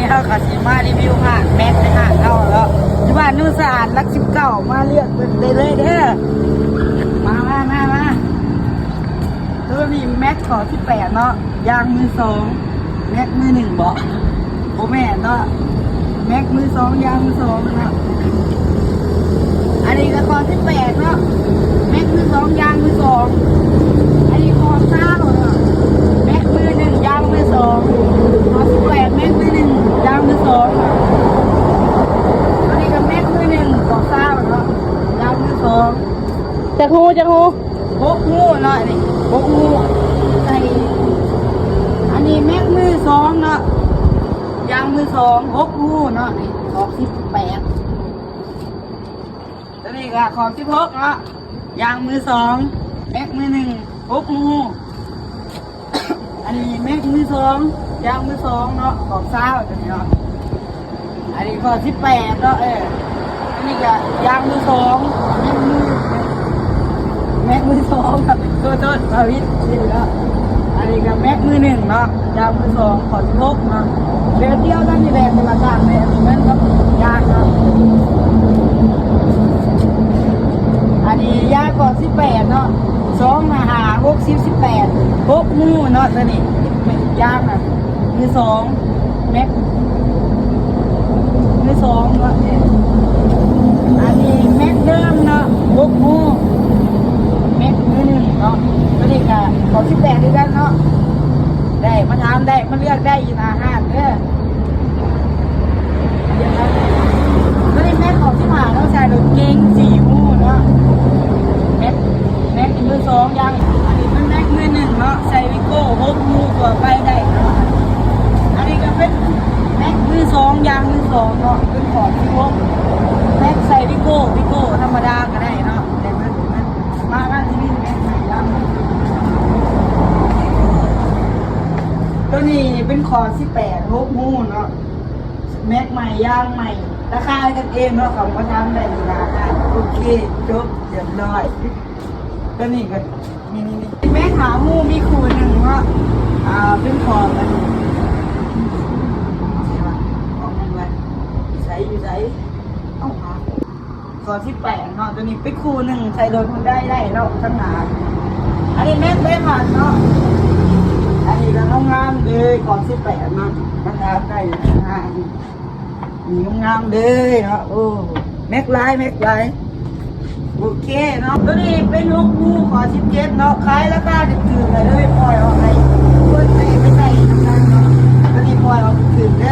ເຮົາກໍຊິມາຣີວິວຮ້ານແມັກໃນຮ້ານເຮົາເນາະ ຢູ່ບ້ານໂນນສະອາດ ຫຼັກສິບເກົ້າ ມາເລືອກເບິ່ງໄດ້ເລີຍເດີ. ມາ ມາ ມາ ມາ. ໂຕນີ້ແມັກຂໍ້ສິບແປດເນາະ ຢາງມືສອງ ແມັກມືໜຶ່ງບໍ? ບໍ່ແມ່ນເນາະ ແມັກມືສອງ ຢາງມືສອງເນາະ. ອັນນີ້ກໍຂໍ້ສິບແປດເນາະ ແມັກມືສອງ ຢາງມືສອງ. ອັນນີ້ຂໍ້ຊາວເນາະ ແມັກມືໜຶ່ງ ຢາງມືສອງ. ຂໍ້ສິບແປດ ແມັກມືໜຶ່ງ ຢາງມືສອງ. ອັນນີ້ກໍແມັກມືໜຶ່ງ ຂໍ້ຊາວເນາະ ຢາງມືສອງ. ຈັກຮູ ຈັກຮູ? ຫົກຮູເນາະ ອັນນີ້ຫົກຮູ. ໃສ່ ອັນນີ້ແມັກມືສອງເນາະ ຢາງມືສອງ ຫົກຮູເນາະ ນີ້ຂອບສິບແປດ. ຕົວນີ້ກໍຂອບສິບຫົກເນາະ ຢາງມືສອງ ແມັກມືໜຶ່ງ ຫົກຮູ. ອັນນີ້ແມັກມືສອງ ຢາງມືສອງເນາະ ຂອບຊາວຕົວນີ້ເນາະ. ອັນນີ້ຂໍ້ສິບແປດເນາະ ເອີ ອັນນີ້ກໍຢາງມືສອງ ແມັກມື ແມັກມືສອງ ໂທດ ໂທດ ພາວິດເນາະ. ອັນນີ້ກໍແມັກມືໜຶ່ງເນາະ ຢາງມືສອງ ຂອບສິບຫົກເນາະ. ແບບດຽວກັນນີ້ແຫຼະ ແຕ່ວ່າຕ່າງແບບ ມັນກໍຢາງເນາະ. ອັນນີ້ຢາງຂອບສິບແປດເນາະ ສອງ ຫ້າ ຫົກ ສິບ ສິບແປດ ຫົກຮູເນາະ ຕົວນີ້ ແມ່ນຢາງນະ ມືສອງ ແມັກມືສອງເນາະ. ອັນນີ້ແມັກເດີມເນາະ ຫົກຮູ ແມັກມືໜຶ່ງເນາະ. ຕົວນີ້ກະຂອບສິບແປດຄືກັນເນາະ ໄດ້ມາຖາມໄດ້ ມາເລືອກໄດ້ຢູ່ໜ້າຮ້ານເດີ. ຕົວນີ້ແມັກຂອບສິບຫ້າເນາະ ໃສ່ລົດເກັງສີ່ຮູເນາະ ແມັກ ແມັກມືສອງຢາງ. ອັນນີ້ເປັນແມັກມືໜຶ່ງເນາະ ໃສ່ວິໂກ້ຫົກຮູທົ່ວໄປໄດ້ເນາະ. ອັນນີ້ກໍເປັນແມັກມືສອງຢາງມືສອງເນາະ ເປັນຂອບສິບຫົກ ແມັກໃສ່ວິໂກ້ ວິໂກ້ທຳມະດາກໍໄດ້ເນາະ. ແຕ່ເພິ່ນ ເພິ່ນມາງານທີ່ນີ້ແມັກໃໝ່ຢາງ ຕົວນີ້ເປັນຂອບສິບແປດ ຫົກຮູເນາະ ແມັກໃໝ່ ຢາງໃໝ່ ລາຄາກັນເອງເນາະ ເຂົາມາທຳໄດ້ຢູ່ລາຄາ. ໂອເຄ ຈົບ ຮຽບຮ້ອຍ. ຕົວນີ້ກໍ ນີ້ໆໆ ແມັກຫ້າຮູມີຄູ່ໜຶ່ງເນາະ ອ່າ ເປັນຂອບອັນ ຂອບແມ່ນວ່າ ໃສ ຢູ່ໃສ ເອົາຫາ ຂອບສິບແປດເນາະ. ຕົວນີ້ເປັນຄູ່ໜຶ່ງ ໃສ່ລົດຮອນດ້າໄດ້ເນາະ ຂ້າງໜ້າ. ອັນນີ້ແມັກໄດມອນເນາະ ອັນນີ້ກໍງາມໆເລີຍ ຂອບສິບແປດເນາະ ມັນງາມໄດ້ຢູ່ຂ້າງໜ້າ ນີ້ງາມໆເລີຍເນາະ. ໂອ້ ແມັກຫຼາຍ ແມັກຫຼາຍ. ໂອເຄເນາະ ຕົວນີ້ເປັນຫົກຮູ ຂອບສິບເຈັດເນາະ ຂາຍລາຄາຖືກໆ ເລີຍ ປ່ອຍອອກໃຫ້ຄົນໄດ້ໄປໃຊ້ນຳກັນເນາະ. ຕົວນີ້ປ່ອຍອອກຖືກໆເດີ